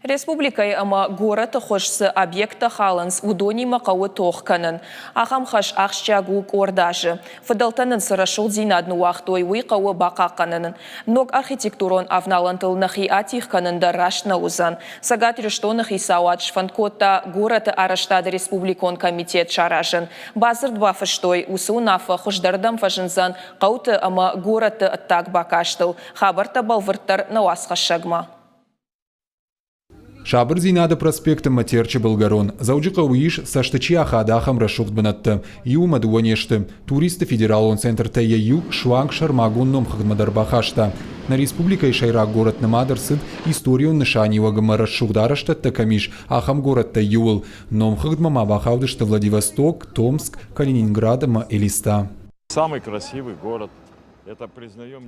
Республикӕйы ӕмӕ горӕты хуыз цы объекттӕ халынц, уыдонимӕ хъӕуы тох кӕнын. Ахӕм хӕс ахсджиаг у къорд азы. Фыдӕлтӕ нын цы рӕсугъддзинад ныууагътой, уый хъӕуы бахъахъхъӕнын. Ног архитектурон авналӕнтыл нӕхи атигъ кӕнын дӕр раст нӕ уыдзӕн. Цӕгат Ирыстоны хицауад сфӕнд кодта горӕты арӕзтады республикон комитет саразын. Бадзырд бафыстой, уыцы уынаффӕ хуыздӕрдӕм фӕзындзӕн хъӕуты ӕмӕ горӕтты ӕддаг бакастыл. Хабӕрттӕ бӕлвырддӕр нӕ уацхӕссӕгмӕ. Сабырдзинады проспект ӕмӕ Терчы былгӕрон Дзӕуджыхъӕуы ис, цӕсты чи ахады, ахӕм рӕсугъд бынӕттӕ. Иумӕ дыууӕ не сты. Туристты федералон центртӕй йӕ иу суанг сӕрмагонд номхыгъдмӕ дӕр бахаста. Нӕ республикӕйы сӕйраг горӕт нымад ӕрцыд, историон нысаниуӕг ӕмӕ рӕсугъд арӕзтӕдтӕ кӕм ис, ахӕм горӕттӕй иуыл. Номхыгъдмӕ ма бахаудысты Владивосток, Томск, Калининград ӕмӕ Элиста. Самый красивый город.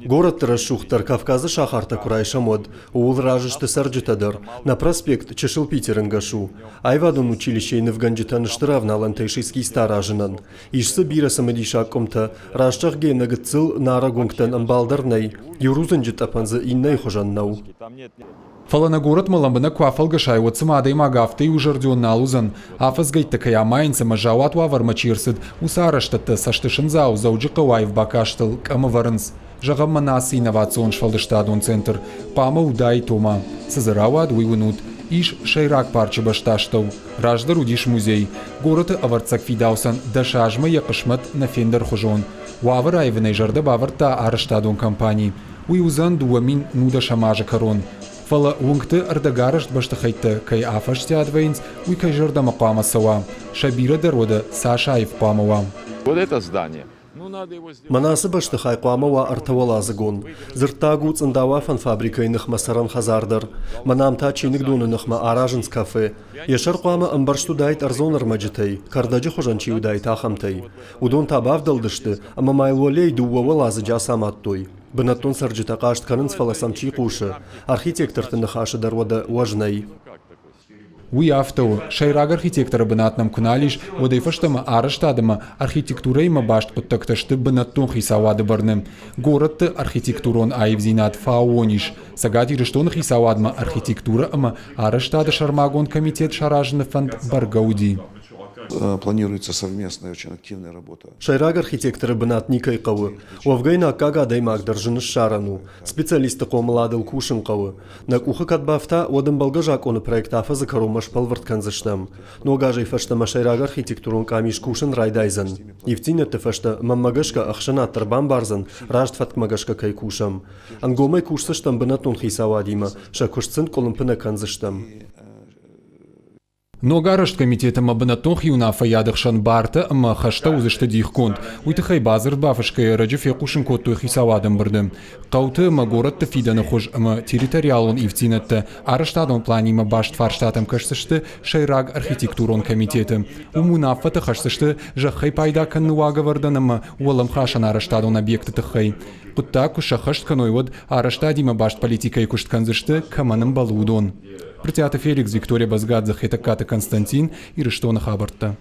Горӕтты рӕсугъддӕр Кавказы сахартӕ куы райсӕм, уӕд ууыл разы сты цӕрджытӕ дӕр. Нӕ проспект Чысыл Питеры нгӕс у. Аивадон училищейы нывгӕнджытӕн стыр авналӕнтӕ ис эскизтӕ аразынӕн. Ис дзы бирӕ цымыдисаг къуымтӕ, раст зӕгъгӕ, нӕ гыццыл нарӕг уынгтӕн ӕмбал дӕр нӕй. Иу рудзынджы тъӕпӕн дзы иннӕйы хуызӕн нӕу. Фӕлӕ нӕ горӕтмӕ лӕмбынӕг куы афӕлгӕсай, уӕд цыма адӕймаг афтӕ иузӕрдион нал уыдзӕн. Афӕдзгӕйттӕ кӕй амайынц ӕмӕ заууат уавӕрмӕ чи ӕрцыд, уыцы арӕзтӕдтӕ цӕстысындзау Дзӕуджыхъӕуы аив бакастыл къӕм ӕвӕрынц. Зӕгъӕм, мӕнӕ ацы инновацион сфӕлдыстадон центр хъуамӕ уыдаид, ома, цы дзы рауад, уый уынут. Ис сӕйраг парчы бӕстастӕу. Раздӕр уыдис музей. Горӕты ӕвӕрццаг фидауцӕн 10 азмӕ йӕ хъысмӕт нӕ фендӕрхуызон. Уавӕр аивынӕй зӕрдӕ бавӕрдта арӕзтадон компани. Уый уыдзӕн 2019 азы кӕрон. Фӕлӕ уынгты ӕрдӕгарӕзт бӕстыхӕйттӕ кӕй афӕстиат вӕййынц, уый кӕй зӕрдӕмӕ хъуамӕ цӕуа? Сӕ бирӕ дӕр уӕдӕ цас аив хъуамӕ уа? Вот это здание. Мӕнӕ ацы бӕстыхай хъуамӕ уа ӕртӕуӕладзыгон. Дзырддаг у цъындауафӕн фабрикӕйы ныхмӕ цӕрӕн хӕдзар дӕр. Мӕнӕ ам та чиныгдоны ныхмӕ аразынц кафе. Йӕ сӕр хъуамӕ ӕмбӕрзт уыдаид ӕрдзон ӕрмӕджытӕй, кӕрдӕджы хуызӕн чи уыдаид, ахӕмтӕй. Уыдон та бавдӕлдысты ӕмӕ ма йыл уӕлейы дыууӕ уӕладзыджы ацамадтой. Бынӕттон цӕрджытӕ хъаст кӕнынц, фӕлӕ сӕм чи хъусы? Архитекторты ныхасы дӕр уӕдӕ уӕз нӕй. Уый афтӕ у, сӕйраг архитекторы бынат нӕм куы нал ис, уӕдӕй фӕстӕмӕ арӕзтад ӕмӕ архитектурӕимӕ баст хъуыддӕгтӕ сты бынӕттон хицауады бӕрны. Горӕтты архитектурон аивдзинад фӕаууон ис. Цӕгат Ирыстоны хицауадмӕ архитектурӕ ӕмӕ арӕзтады сӕрмагонд комитет саразыны фӕнд бӕргӕ уыди. Планируется совместная очень активная работа. Сӕйраг архитекторы бынат никӕй хъӕуы. Уӕвгӕ йын аккаг адӕймаг дӕр зын ссарӕн у. Специалистты хъомыладыл кусын хъӕуы. Нӕ къухы кӕд бафта, уӕд ӕмбӕлгӕ закъоны проект афӕдзы кӕронмӕ сбӕлвырд кӕндзыстӕм. Ног азӕй фӕстӕмӕ сӕйраг архитектурон къамис кусын райдайдзӕн. Ивддзинӕдты фӕстӕ, мӕнмӕ гӕсгӕ, ӕхсӕнад дӕр бамбардзӕн, раст фӕткмӕ гӕсгӕ кӕй кусӕм. Ӕнгомӕй кусдзыстӕм бынӕттон хицауадимӕ, сӕ куыст сын къуылымпы нӕ кӕндзыстӕм. Ногарӕзт комитет ӕмӕ бынӕттон хиуынаффӕйады хсӕн бартӕ ӕмӕ хӕстӕ уыдзысты дихгонд. Уый тыххӕй бадзырд бафысгӕйӕ ӕрӕджы фехъусын кодтой хицауады ӕмбырды. Хъӕуты ӕмӕ горӕтты фидӕны хуыз ӕмӕ территориалон ивддзинӕдтӕ арӕзтадон планимӕ баст фарстатӕм кӕсдзысты сӕйраг архитектурон комитеты. Уым уынаффӕтӕ хӕсдзысты зӕххӕй пайда кӕныны уагӕвӕрдӕн ӕмӕ уӕлӕмхасӕн арӕзтадон объекты тыххӕй. Хъуыддаг куы сӕххӕст кӕной, уӕд арӕзтадимӕ баст политикӕйы куыст кӕндзысты, кӕмӕн ӕмбӕлы, уыдон. Брытъиаты Феликс, Виктория Базгадзе, Хетӕгкаты Константин, Ирыстоны хабӕрттӕ.